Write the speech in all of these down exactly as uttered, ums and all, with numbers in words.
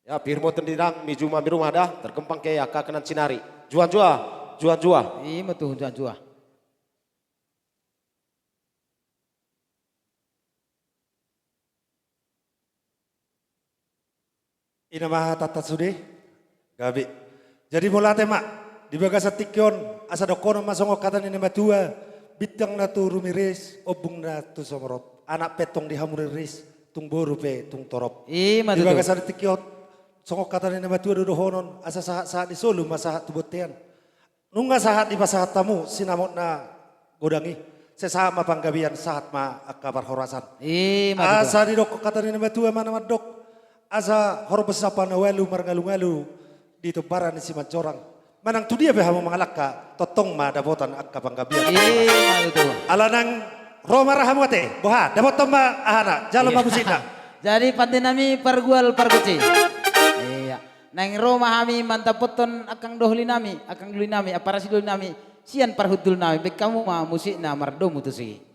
Ya, pirmoten dinang, mi juma mi rumah dah, terkempang ke akka kenan sinari. Njuah-njuah, njuah-njuah. Imo tuhu njuah-njuah. Ina ma hatanta sude? Gabe. Jadi molo ate ma, di bagasan tingki on, asa dokkon ma songon kata ni natua-tua, bintangna tu rumi ris, ombungna tu somorop, anak pe tong di hamu ris, tung boru pe tung torop. Imo tutu. Di bagasan tingki on, songon kata ni natua-tua do dohonon, asa sahat-sahat ni solu ma sahat tu bontean. Nunga sahat ipasahat hamu sinamotna godang i, sai sahat ma panggabean, sahat ma akka parhorasan. Imo tutu. Asa didok kata ni natua-tua ma na mandok, asa horbo sisapa na ualu marngalu-ngalu di tombaran ni Simanjorang. Manang tu dia pe hamu mangalangka, tongtong ma dapotan akka panggabean. Imo tutu. Ala naing ro ma ra hamu ate, boha, dapotan ma ahana, jalo ma musikna. Jadi pande nami pargual pargonci. Iya. Naing ro ma hami mandapothon akkang doholi nami, akkang doli nami, aparasi doli nami, sian parhundul nami, baing hamu ma musikna mardomu tusi.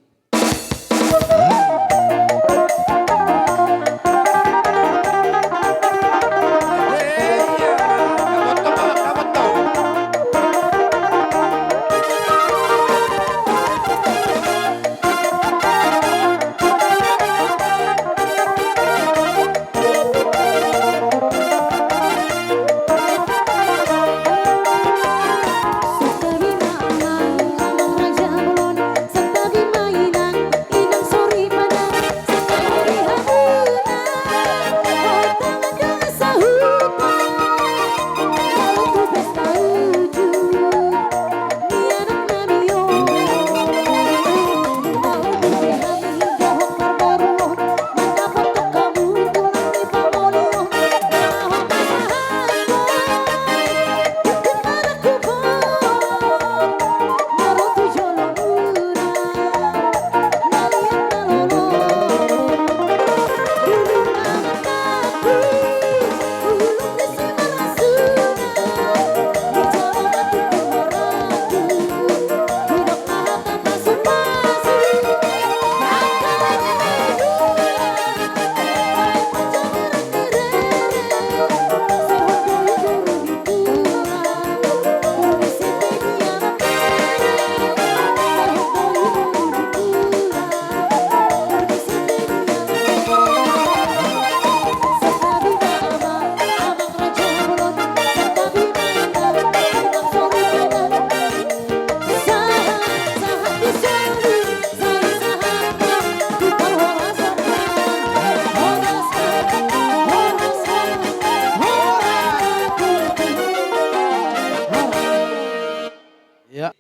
Ya.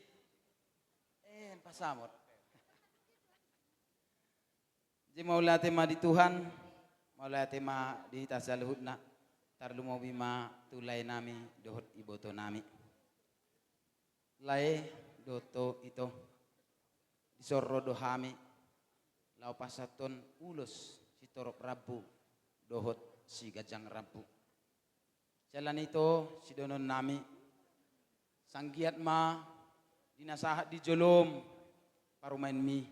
En pasamot. Jadi mauliate ma di Tuhan, mauliate ma di hita saluhutna, tarlumobi ma tu lae nami dohot iboto nami. Lae dohot ito, disorro do hami lao pasahathon ulos si torop rambu dohot si ganjang rambu. Jala ito sidohonon nami, sanggiat ma dinasahat di jolom parumaenmi,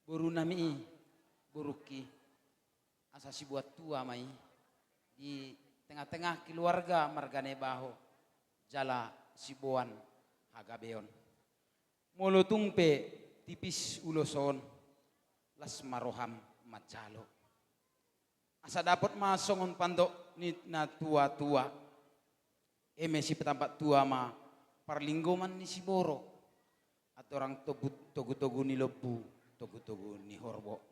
boru nami i, borungki, asa siboan tua ma i di tengah-tengah keluarga marga Naibaho, jala siboan hagabeon. Molo tung pe tipis ulos on, las ma roham manjalo. Asa dapot ma songon pandok ni natua-tua, eme sipetampat tua ma parlinggoman ni siborok, atorang togu-togu ni lombu, togu-togu ni horbo.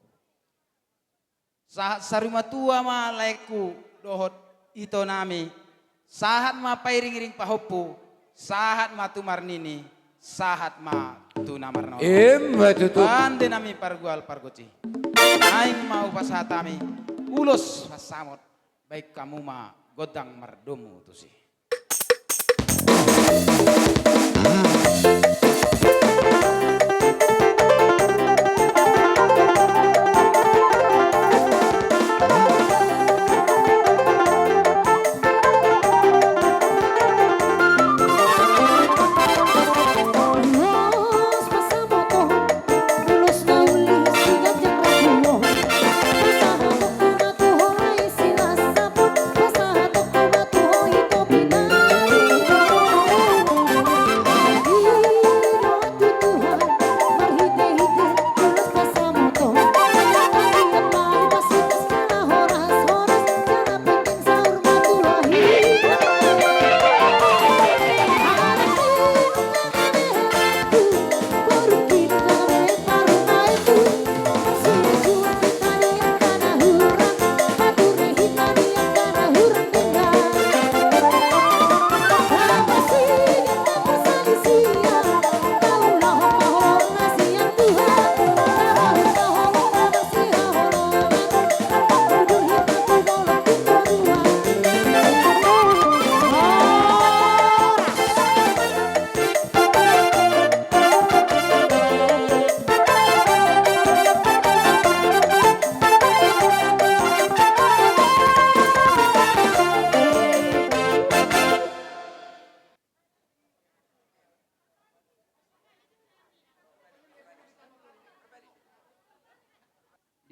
Sahat sarimatua ma laengku dohot ito nami, sahat ma pairing-iring pahompu, sahat ma tu marnini, sahat ma tu na marnono. Imo tutu. Pande nami pargual pargonci. Naing ma hupasahat hami ulos pasamot, baing hamu ma gondang mardomu tusi.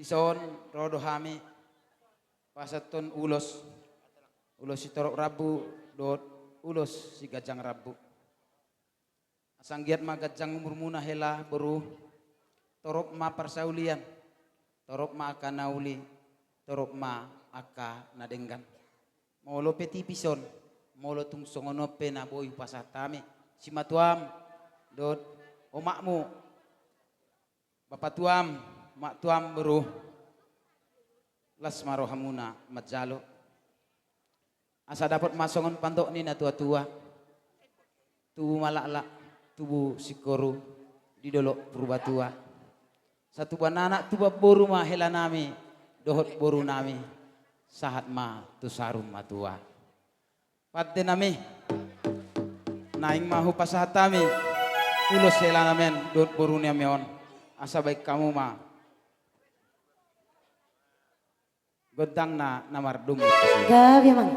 Son ro do hami pasahathon ulos, ulos si torop rambu dohot ulos si ganjang rambu. Asa nggiat ma ganjang umurmuna hela boru, torop ma parsaulian, torop ma angka na uli, torop ma angka na denggan. Molo pe tipis on, molo tung songon on pe na boi hupasahat hami, simatuam dohot omakmu, bapatuam, maktuam boru, las ma rohamuna manjalo. Asa dapot ma songon pandok ni natua-tua, tubu ma laklak, tubu singkoru di dolok Purbatua. Asa tubuan anak tubuan boru ma hela nami dohot boru nami, sahat ma tu sarum matua. Pande nami, naing ma hupasahat hami ulos hela nami on dohot boru nami on, asa baing hamu ma gondangna na mardunggu. Gabe, Amang.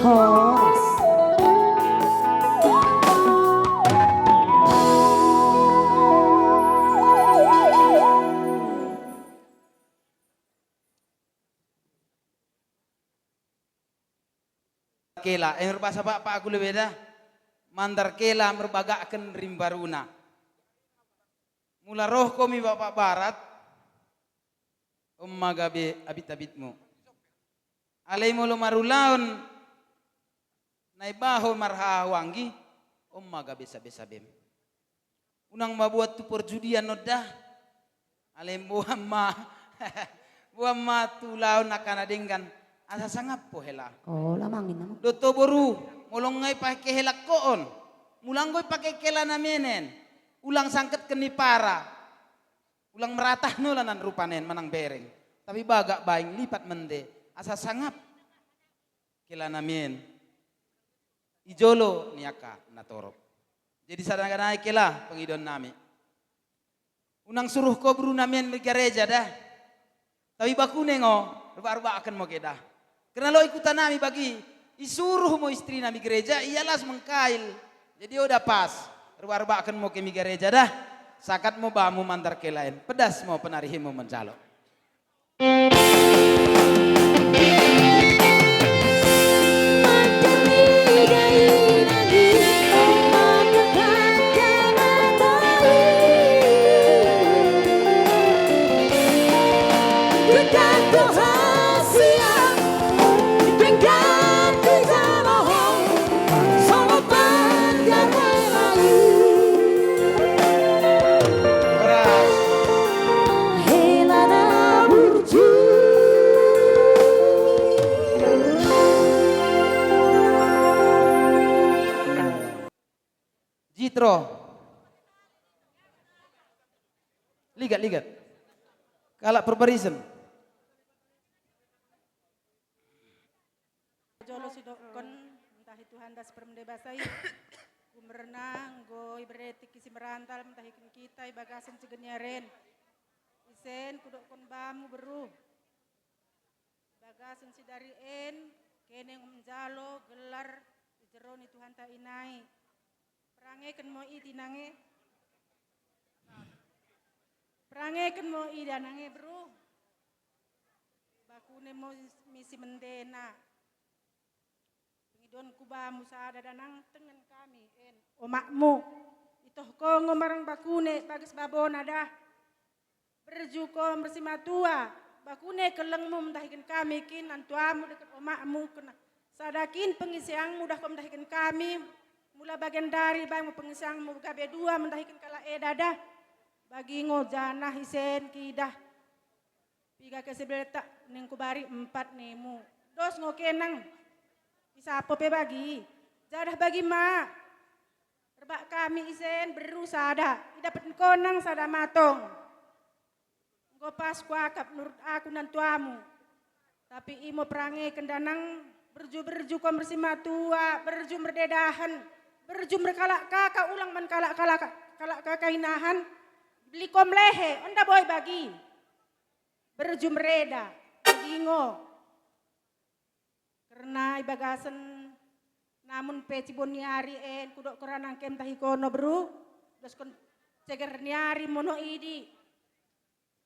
Horas. Kela, eh, merbasa Bapak aku lebih dah. Mandar kela merbagakken rimbaruna. Mula roh ko mi Bapak Barat, on ma gabe abit-abitmu. Alai molo marulaon, nai baho marhaha wanggi, on ma gabe sabe-sabem. Unang ma buat tu perjudian on dah. Alai mboan ma, mboan ma tu ulaon angka na denggan, asa sangap ko hela. Oh, lamangin namu. Dohot boru, molo nggo ipake hela ko on. Mula nggo ipake kela nami en. Ulang sangketken ni para. Ulang meratah nola nan rupana en manang bereng, tapi bagak baing lipat mende, asa sangap kela nami en i jolo ni angka na torop. Jadi sada nai kela pengidoan nami. Unang suruh ko boru nami en mi gareja dah. Tapi bakune ngo, rebak-rebakken mo ke dah. Kerna lot i kuta nami bagi, isuruh mo istrina mi gareja, ia las mengkail. Jadi oda pas, rebak-rebakken mo ke mi gareja dah. Sakat mo bamu mandar kela en, pedas mo penarihenmu manjalo. Sitro. Ligat, ligat. Kalak Perbarisen. Jolo sidokken, mentahi Tuhanta si permende basa i. Kumerna enggo iberre tikki si merantal mentahiken kita ibagasen cigennari en. Isen kudokken bamu, beru. Ibagasen sidari en, kene ngo menjalo gelar i jero ni Tuhanta i nai. Perangeken mo i, tinang e. Perangeken mo i, danang e, beru. Bakune mo mi si mendena. Pengidoanku bamu sada, danang, tengen kami en omakmu. Itoh ko ngo marang bakune bages babona dah. Berju ko mersimatua, bakune kellengmu mendahiken kami kin nantuamu dekket omakmu, kena sada kin pengiseangmu dah ko mendahiken kami, mula bagendari baing mo pengiseangmu gabe dua mendahiken kalak eda dah. Bagi ngo janah isen kidah. Piga ke sibelletak ningku bari empat nimu. Dos ngo ke nang. Isapo pe bagi. Jadah bagi ma. Rebbak kami isen beru sada, idapeten ko nang sada matong. Enggo pas kuakap nurut aku nantuamu. Tapi imo perangeken danang, berju-berju ko mersimatua, berju merdedahen, berju merkalak kaka, ulang man kalak-kalak, kalak kaka inahan, beli ko melehe, enda boi bagi. Berju mereda, bagi ngo. Kerna ibagasen namun pe cibon ni ari en, kudokken ranangken mentahi kono beru, doskon ceger ni ari mono idi.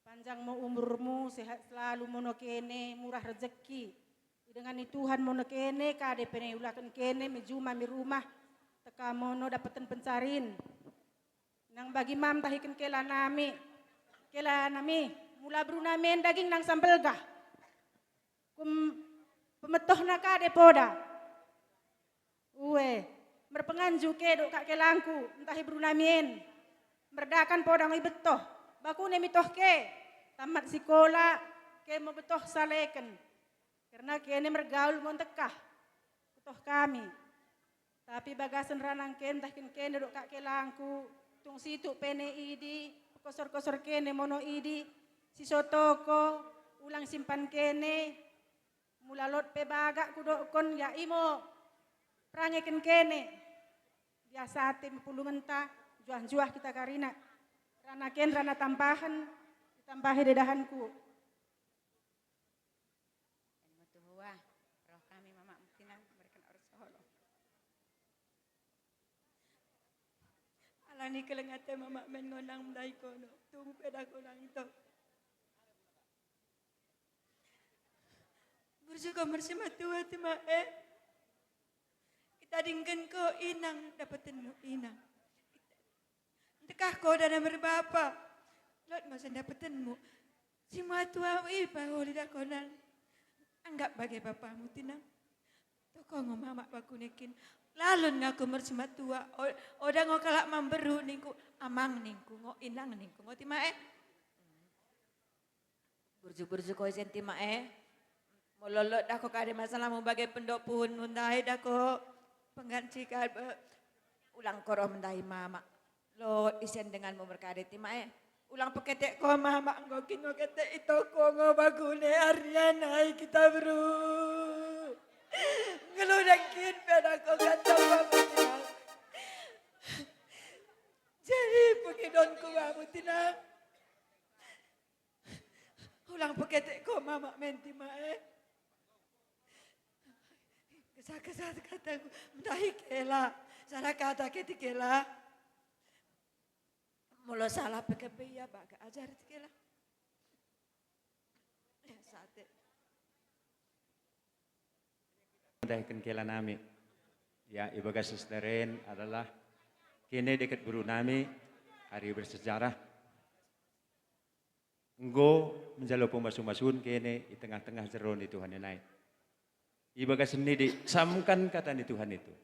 Panjang mo umurmu, sehat selalu mono kene, murah rejeki. Idengani Tuhan mono kene, kade pe ne ulaken kene, mi juma mi rumah, teka mono dapeten pencarin. Nang bagi ma mentahiken kela nami. Kela nami, mula beru nami en daging nang sambelgah. Kum pemettohna kade poda. Ue, merpenganju ke dok kak kelangku, mentahi beru nami en. Merdakan poda ngo ibettoh. Bakune mi toh ke. Tamat sikola, ke mo bettoh saleken. Kerna kene mergaul ngo ntekah. Kutoh kami. Tapi bagasen ranangken mentahiken kene dok kak kelangku, tung situk pe ne idi, kosor-kosor kene mono idi, siso toko, ulang simpan kene, mula lot pe bagak kudokken, ya imo perangeken kene. Biasa ate mi pulungenta, njuah-njuah kita karina. Ranangken rana tambahen, ditambahi dedahenku. En mo tuhu ah, roh kami mamakmu tinang mereken orsolo. Alani kelleng ate mamakmu en ngo nang mendahi kono, tung pe dah ko nang ito. Berju ko mersimatua, timak e. Itadingken ko inang, dapetenmu inang. Ntekah ko dana merbapa, lot ngo sendapetenmu. Simatua i paholi dah ko nang. Anggap bage bapamu tinang. Toko ngo mamak bakune kin. Lalon ngo aku mersimatua. O-, oda ngo kalak memberu ningku. Amang ningku ngo, inang ningku ngo, timak e. Berju-berju ko isen, timak e. Molo lot dah ko kade masalahmu bage pendok puhunmu ndai dah ko pengganti kade, ulang ko roh mendahi mamak. Lot isen denganmu merkade, timak e. Ulang peketek ko mamak, enggo kin ngo ketek i toko ngo bakune arnia nai kita beru. Ngeluh dengkin pe dah ko kata mamak tinang. Jadi pengidoanku bamu tinang. Ulang peketek ko mamakmu en, timak e. Kesa-kesa kataku, mendahi kela. Sada kata ke ti kela. Molo salah pe kebe ia, bagak ajar ti kela. Biasa ate. Mendahiken kela nami. Ya, ibagasen sidari en adalah kene dekket beru nami, ari bersejarah. Enggo menjalo pemasu-masuon kene i tengah-tengah jero ni Tuhan i nai. Ibagasen idi, camkan kata ni Tuhan itu.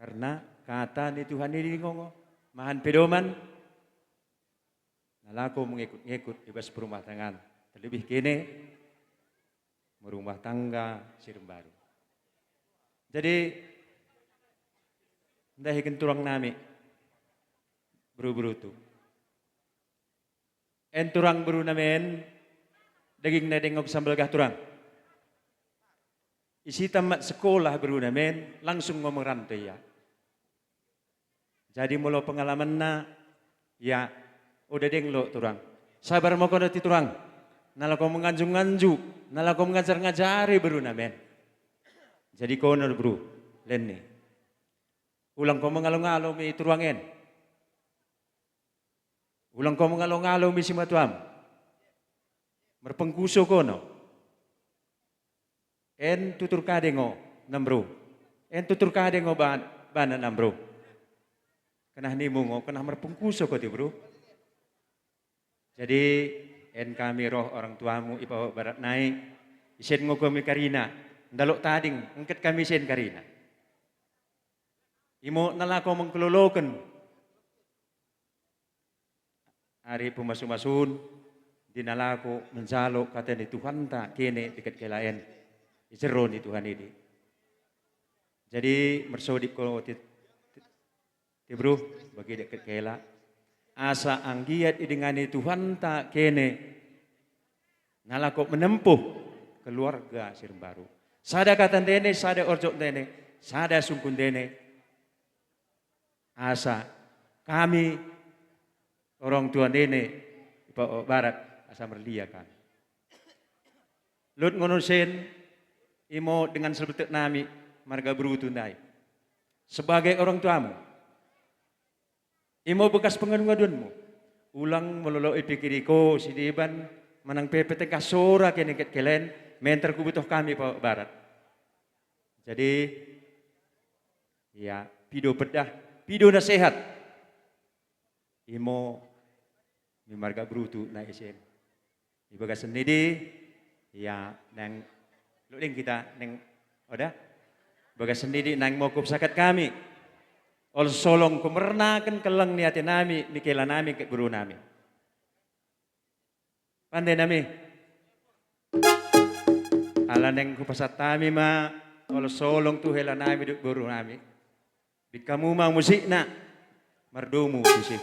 Karna kata ni Tuhan idi ngo ngo mahan pedoman, nalako mengekut-ngekut i bas perumah tanggaan, terlebih kene merumah tangga si rembaru. Jadi, Ndahiken turang nami, beru-beru tu. En turang beru nami en, dagingna deng ngo sambal gah turang. Isi tamat sekolah beru nami en, langsung ngo merantau ia. Jadi molo pengalamenna, ia, oda deng lot turang. Sabar mo kono ti turang. Nalako menganju-nganju, nalako mengajar-ngajari beru nami en. Jadi kono beru, lenne. Ulang ko mengalo-ngalo mi turang en. Ulang ko mengalo-ngalo mi simatuam. Merpengkuso kono. En tutur kade ngo, na beru. En tutur kade ngo ba-, bana, na beru. Kennah nimu ngo, kennah merpengkuso ko ti beru. Jadi, en kami roh orang tuamu i Pahua Barat nai, isen ngo kami karina, ndalok tading, engket kami isen karina. Imo nalako mengkeloloken ari pemasu-masun, di nalako menjalo kata ni Tuhanta kene dekket kela en, i jero ni Tuhan idi. Jadi, mersodip ko ti, ti, ti beru, bagi dekket kela. Asa anggiat idengani Tuhanta kene, nalako menempuh keluarga si rembaru. Sada kata ndene, sada orjok ndene, sada sungkun ndene. Asa kami orang tua ndene i Pahua Barat, asa merlia kami. Lot ngo nusen, imo dengan selbetek nami, marga Brutu ndai. Sebagai orang tuamu, imo bekas pengadu-ngaduanmu. Ulang melolo ipikiri ko sideban, manang pe petengkah sora kene dekket kela en, menter kubetoh kami Pahua Barat. Jadi, ia, pido peddah, pido nasehat. Imo mi marga Brutu nai isen. I bagasen idi, ia, naing loding kita naing, oda? Bagasen idi naing mo kupesakat kami. Ola solong kumernaken kelleng ni ate nami, mi kela nami dekket beru nami. Pande nami. Ala naing kupesakat kami ma, ola solong tu hela nami dekket beru nami. Bikkamu ma musikna, mardomu tusi.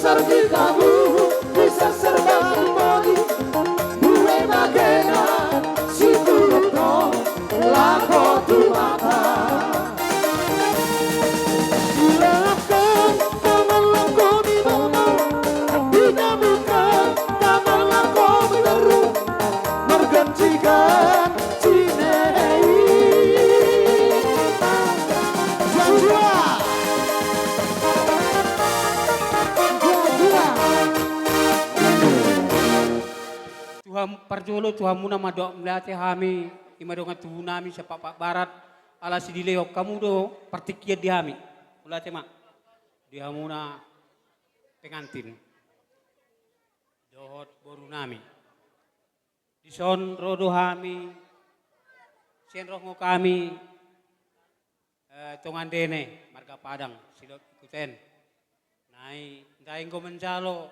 Sergi kamu bisa serba bodi, mule bagena situhutna lako tu mata. Ilahkan tangan lako mi baba, tapi namuka tangan lako mi beru, mergantikan Sinei. Jua-jua. Jua-jua. Tuhan parjolo, Tuhanmuna ma dok meliate hami, i ma dongan tuhu nami sian Pakpak Barat, ala sidilehon kamu do partingkian di hami. Meliate ma di hamuna pengantin dohot boru nami. Dison ro do hami, sian roh ngo kami, eh, tonga ndene, marga Padang, si lot ikuten. Nai, ndai enggo menjalo,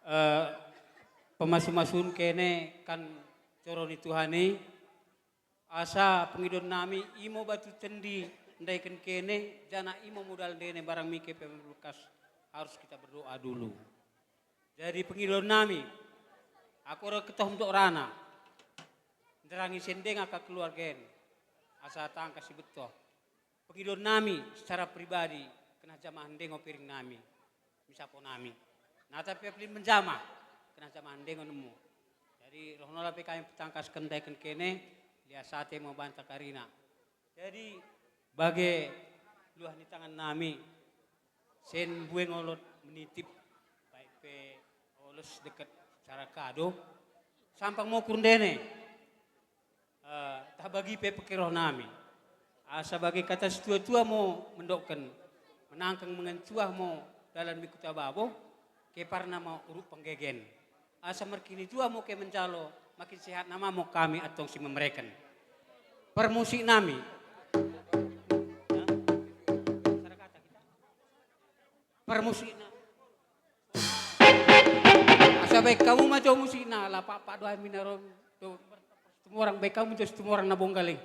eh, pemasu-masun kene kan joro ni Tuhan i, asa pengidoan nami imo batu tendi ndaiken kene, janah imo modal ndene barang mike pe membekas harus kita berdoa dulu. Jadi pengidoan nami, aku ora ketoh mendok rana, nderangi sendeng aka keluarga en, asa tangkas ibettoh. Pengidoan nami secara pribadi, kennah jamah ndai ngo piring nami, mi sapo nami. Nata pe pellin menjamah, kennah jamah ndai ngo nemmu. Jadi roh nola pe kami petangkasken ndaiken kene, lias ate mo banta karina. Jadi bage luah ni tangan nami, sen mbue ngo lot menitip, baik pe oles dekket cara kado, sampang mo ukur ndene. Eh, tah bagi pe pekkeroh nami. Asa bage kata situa-tua mo mendokken, menangkeng mengencuah mo dalan mi kuta babo, keparna mo uruk penggegen. Asa merkinitua mo ke menjalo, makin sehatna ma mo kami antong si memereken. Permusik nami. Permusikna. Asa baik kamu ma jo musikna, la pakpak do hami naron, do, Situmorang, baik kamu jo Situmorang na bonggal i.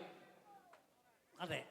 Ate.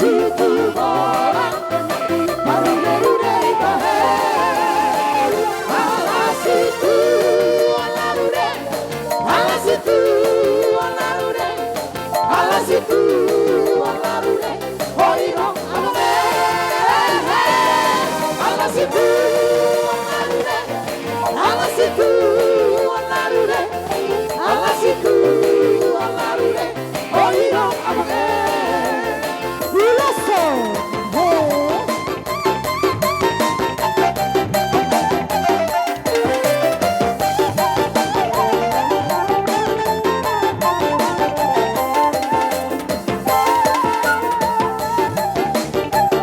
Situ bola, marude-rude i bahe. Ala situ, ala rude, ala situ, ala rude, ala situ, ala rude. Oi rong abang e, ala situ, ala rude, ala situ, ala rude, ala situ, ala rude. Oi rong abang e. Ulaso, he.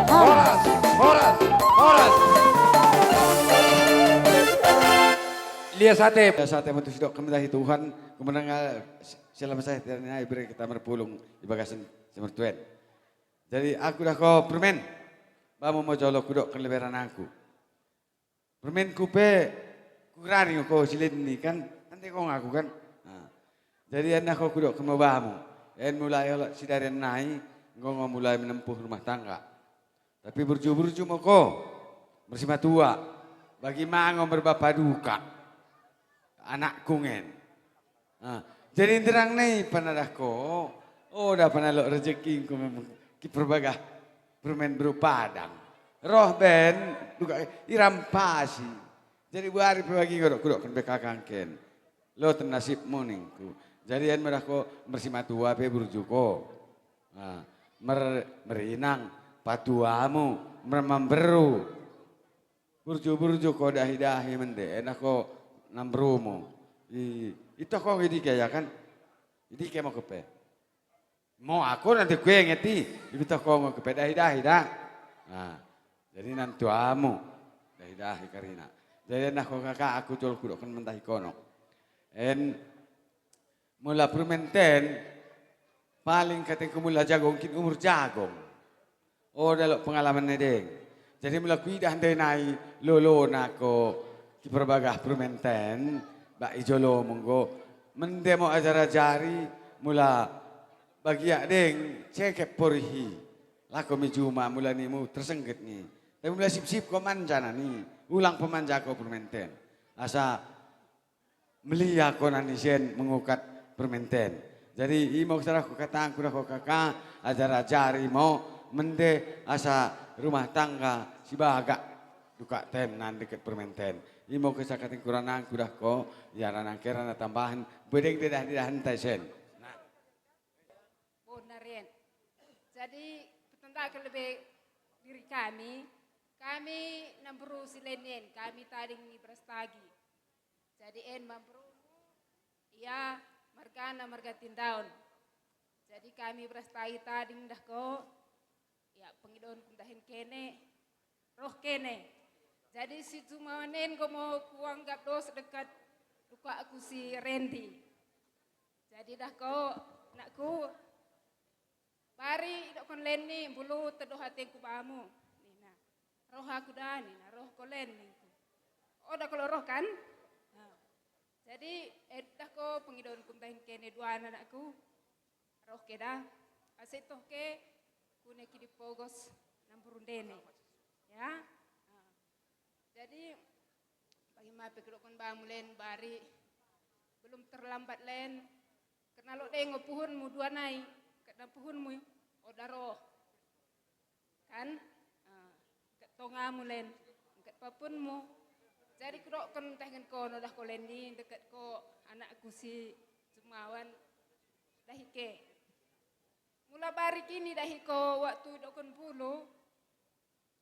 Horas, horas, horas. Lias ate, lias ate mo tuhu sidok kami mendahi Tuhan, kemenangan selama saya tiada nai bere kita merpulung i bagasen si mertua en. Jadi aku dah ko permen, bamu mo jolo kudokken lebe ranangku. Permenku pe kugerari ngo ko si Lenny kan, tande ko ngo aku kan. Nah. Jadi en dah ko kudokken mo bamu. En mulai ola sidari en nai, enggo ngo mulai menempuh rumah tangga. Tapi burju-burju mo ko, mersimatua, bagi ma ngo merbapa dukak. Anakku ngen. Ah, jadi nderrang nai panadah ko, oda panalok rejekingku memang kiperbagah permen beru Padang. Roh ben, dukak irampasi. Jadi buari pe bagi ngo dok kudokken be kakangken. Loten nasibmu ningku. Jadi en mo dah ko mersimatua pe burju ko. Ah, mer-, merinang patuamu, mermamberu. Burju-burju ko dahi-dahi mende, en dah ko namberumu. I, itoh ko i dike ya kan? I dike mo kepe. Mo aku nanti kuenget i, itoh ko ngo kepe dahi-dahi da. Nah, jadi nantuamu dahi-dahi karina. Jadi en dah ko kaka aku jolo kudokken mendahi kono. En mula permenten, paling katengku mula jagong kin umur jagong. Oda lot pengalaman nai deng. Jadi mula kuidah ndai nai lolona ko kiperbagah permenten, bak i jolomu enggo. Mende mo ajar-ajari mula bagiak deng cekep porihi. Lako mi juma mula nimu tersengget ngi. Tapi mula sip-sip ko manja nani, ulang pemanja ko permenten. Asa melia ko nani sen mengukat permenten. Jadi imo sada ko katangku dah ko kaka, ajar-ajari mo mende asa rumah tangga sibagak dukak ten nan dekket permenten. Imo kessa katengku ranangku dah ko, ya ranangke rana tambahen, boi deng dedah-dedahen tai sen. Nah. Bona ren. Jadi, petendaken lebe diri kami, kami namberu si Lenny en, kami tading mi Brastagi. Jadi en mamberumu, ia margana marga Tindaon. Jadi kami Brastagi tading dah ko, ia pengidoenku mendahi en kene, roh kene. Jadi si Jumawan en enggo mo kuanggap dos dekket dukakku si Rendi. Jadi dah ko, nakku, bari idokken Lenny, mbulu teddoh atengku bamu, nina. Roh aku da, nina, roh ko Len ningku. Oda ko lot roh kan? Nah. Jadi, eh, dah ko pengidoenku mendahi en kene duana nakku. Roh ke da, asa itoh ke kune kidipogos namberu ndene. Ya. Nah. Jadi, bagi ma pe kudokken bamu Len bari, belum terlambat Len, kerna lot deng ngo puhunmu dua nai, kedang puhunmu oda roh. Kan? Ah, engket tongamu Len, engket papunmu. Jadi kudokken teh ngen kono dah ko Lenny, dekket ko anakku si Jumawan, dahi ke. Mula bari kini dahi ko waktu idokken mbulu,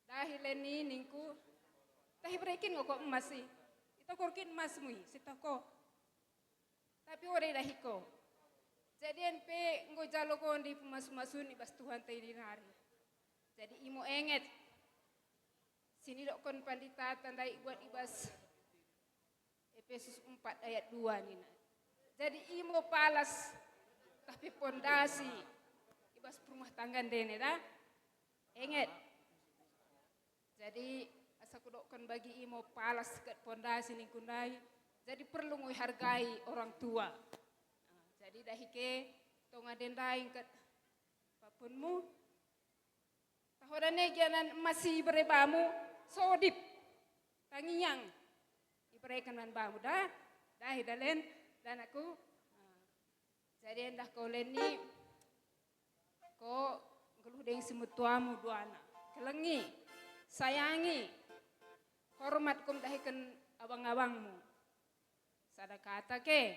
dahi Lenny ningku, tah iberekin ngo ko emas i. Itoh ko rekin emasmu i, sitoh ko. Tapi oda idahi ko. Jadi en pe enggo jalo ko ndi pemasu-masuna i bas Tuhan tei nari. Jadi imo enget. Sinidokken pandita tandai ibuat i bas Epesus empat ayat dua nina. Jadi imo palas, tapi pondasi i bas perumah tangga ndene da. Enget. Jadi asa kudokken bagi imo palas engket pondasi ningku ndai. Jadi perlu ngo ihargai orang tua. Nah, jadi dahi ke tonga nde ndai engket papunmu, Ahoda ne gia nan masi ibere bamu, sodip. Tangiang ibereken man bamu, dah. Dahi dalen, danakku. Jadi endah ko Leni, ko nggeluh deng si metuamu duana. Kelengi, sayangi, hormat ko mendahiken abang-abangmu. Sada kata ke,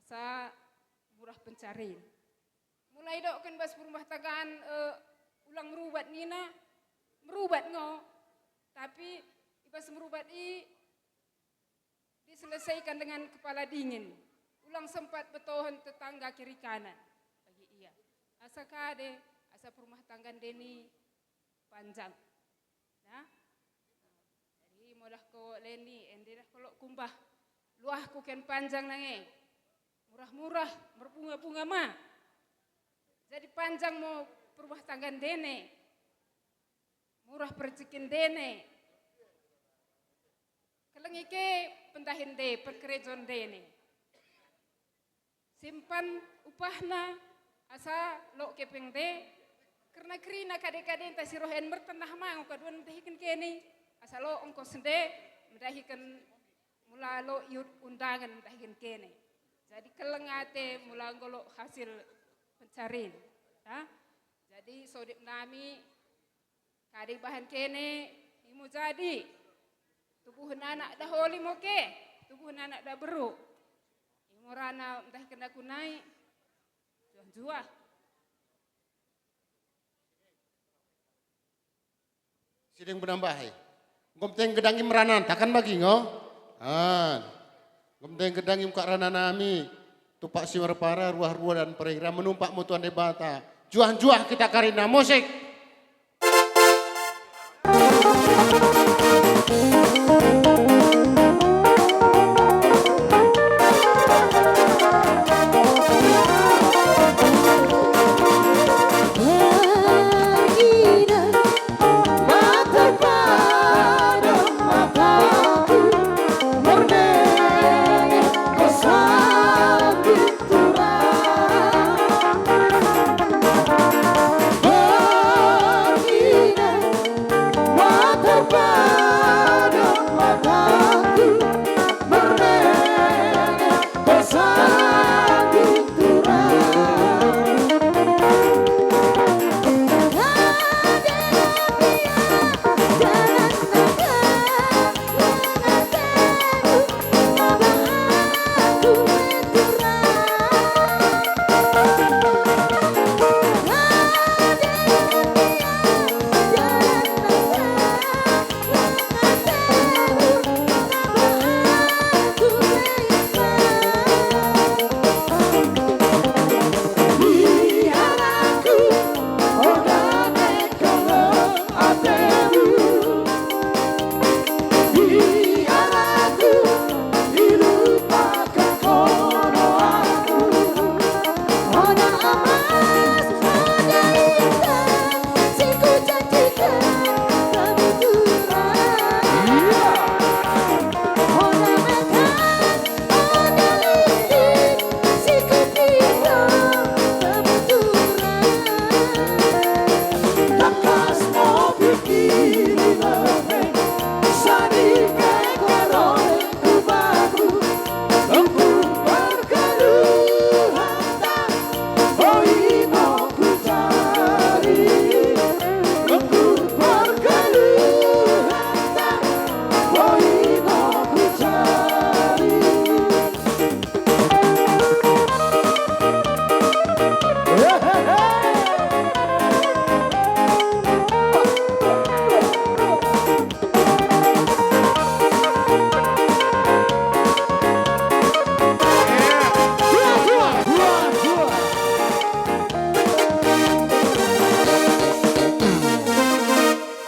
asa murah pencarin. Mula idokken bas perumah tanggaan, eh, ulang merubat nina, merubat ngo. Tapi ibas merubat i diselesaikan dengan kepala dingin. Ulang sempat betohen tetangga kiri kanan bagi ia. Asa kade, asa perumah tangga ndene i panjang. Nah, jadi modah ko Leni, ende dah ko lo kumbah. Luahku ken panjang nange. Murah-murah, merbunga-bunga ma. Jadi panjang mo perumah tangga ndene. Murah perejeki ndene. Kelengi ke pendahin nde, perkerejon ndene. Simpan upahna asa lo kepeng nde, kerna kerina kade-kadenta si roh en mertenah ma ngo kaduan mendahiken kene, asa lo ongkos nde mendahiken mula lo iut undangan mendahiken kene. Jadi kelleng ate mula enggo lo hasil pencarin. Ha? Jadi sodip nami kade ibahan kene, imo jadi. Tubuhen anak daholi mo ke, tubuhen anak daberru. Imo rana mendahiken aku nai, juah-juah. Siding penambahi. Enggo mteng gedang i merananta kan bagi ngo? Ah. Enggo mteng gedang i mukak rana nami. Tupak si merpara, ruah-ruah dan perwira menumpak mo Tuhan Debata. Juah-juah kita karina, musik.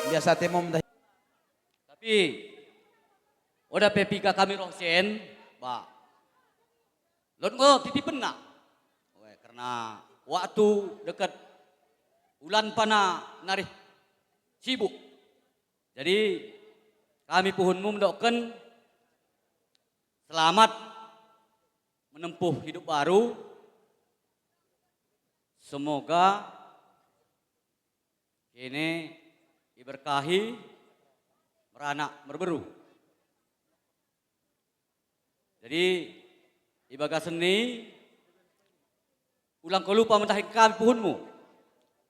Biasa temo mendahi. Tapi oda pe piga kami roh sen, bah. Lot ngo titipenna. Oe, kerna waktu dekket ulan pana narih sibuk. Jadi kami puhunmu mendokken selamat menempuh hidup baru. Semoga Kene iberkahi meranak merberu. Jadi, ibagasen i, ulang ko lupa mendahi kami puhunmu.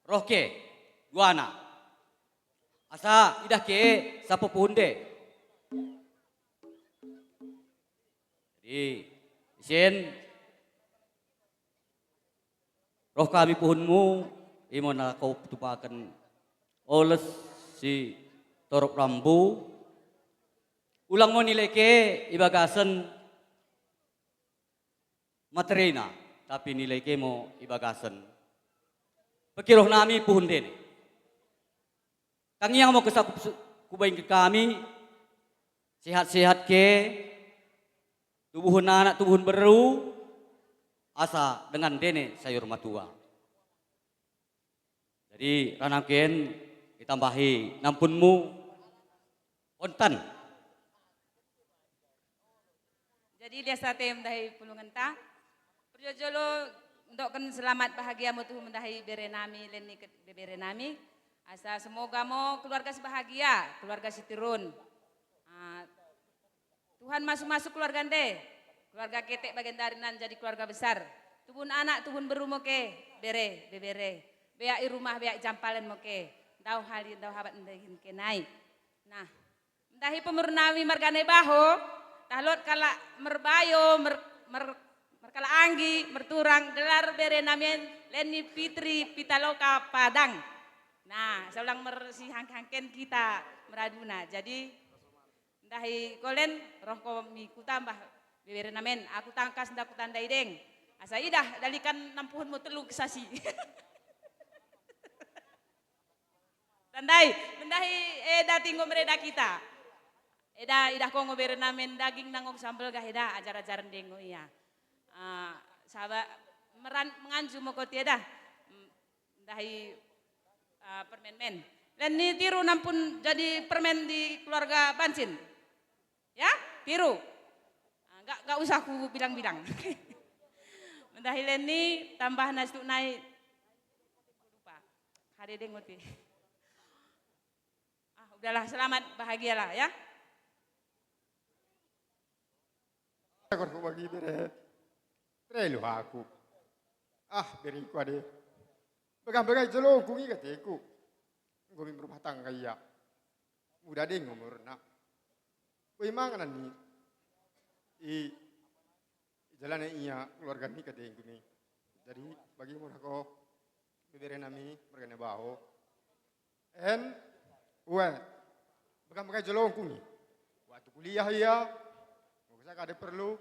Roh ke, duana. Asa idah ke sapo puhun nde. Jadi, isen, roh kami puhunmu, imo na ko tupaken oles si torop rambu. Ulang mo nilai ke ibagasen materina, tapi nilai ke mo ibagasen pekiroh nami puhun ndene. Tangiang mo kessa kubaingken kami, sehat-sehat ke, tubuhen anak, tubuhen berru, asa dengan ndene sayur matua. Jadi, rana ken itambahi nampunmu, pontan. Jadi, lias ate mendahi pulungenta. Perjolo-jolo ndokken selamat bahagia mo tuhu mendahi bere nami, Leni ke-, bebere nami. Asa semoga mo keluarga si bahagia, keluarga si tirun. Ah, Tuhan masu-masu keluarga nde. Keluarga ketek bagendari nan jadi keluarga besar. Tubuhen anak, tubuhen berru mo ke, bere, bebere. Beak i rumah, beak i jampalen mo ke. Ndauh hali, ndauh habat ndai ke nai. Nah, mendahi pemuru nami merga Naibaho, tah lot kalak merbayo, mer-, mer-, merkalak Anggi, merturang, gelar bere nami en Leni Fitri Pitaloka Padang. Nah, asa ulang mersihangke-hangken kita meraduna. Jadi, mendahi ko Len, roh ko mi kuta mbah bebere nami en, aku tangkas nda kutandai deng. Asa idah dalikan nampuhunmu tellu kessa si. Tandai, mendahi eda ti ngo mereda kita. Eda, idah ko ngo bere nami en daging na ngo sambel gah eda, ajar-ajaren deng ngo ia. Ah, saba meran menganju mo ko ti eda. Mm, mendahi, ah, permen-men. Leni tiru nampun jadi permen di keluarga Bansin. Ya, tiru. Ah, nggak, nggak usah kubilang-bilang. Mendahi Leni tambahna situk nai. Lupa. Kade deng ngo ti. Ah, udahlah, selamat, bahagialah, ya. Kor ku bagi bere. Terelu aku. Ah, bereku ade. Begah-begah i jolongku ngi kateku. Enggo mi merumah tangga ia. Muda deng umurna. Boi mangan ni. I Ijalani ia keluarga ni katengku mi. Jadi, bagi mo ko, bebere nami, merga Naibaho. En, ue, begah-begah i jolongku mi. Waktu kuliah ia, ngo kessa kade perlu,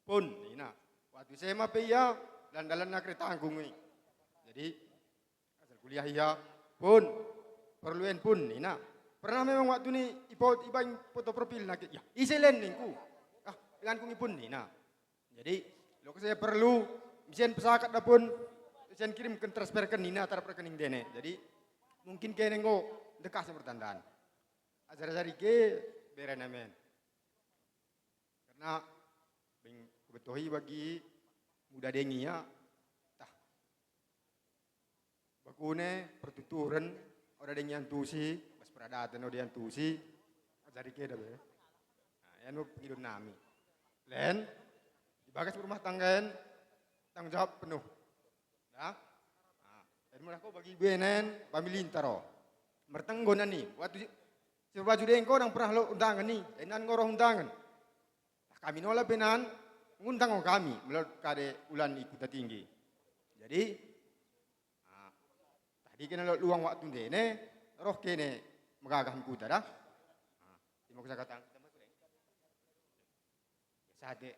pun, nina. Waktu S M A pe ia, dalan-dalanna keretangku ngi. Jadi, asal kuliah ia, pun, perlu en pun, nina. Pernah memang waktu ni ibaing foto profilna ke, ya, ise Len ningku. Ah, Lenku ngi pun, nina. Jadi, lo kessa perlu, isen pesakat da pun, isen kirimken, transferken nina tarap rekening ndene. Jadi, mungkin kene enggo ndekah si mertandaan. Ajar-ajar i ke bere nami en. Karena beng kubettohi bagi muda deng ia, tah, bakune pertuturen, oda deng iantusi, bas peradaten oda iantusi, ajar i ke da be. Nah, ian mo pengidon nami. Len, ibagas merumah tangga en, tanggung jawab penuh. Da? Nah, jadi mula ko bagi bene en, pamilinta ro. Mertenggo nani, waktu si, si perbaju deng ko ndang pernah lot undangen i, eh, nan ngo roh undangen. Tah kami nola pe nan, ngundang ngo kami, mella lot kade ulan i Kuta Tinggi. Jadi, ah, tah dike na lot luang waktu ndene, roh kene megagah mi kuta da. Ah, imo kessa katang. Biasa ate,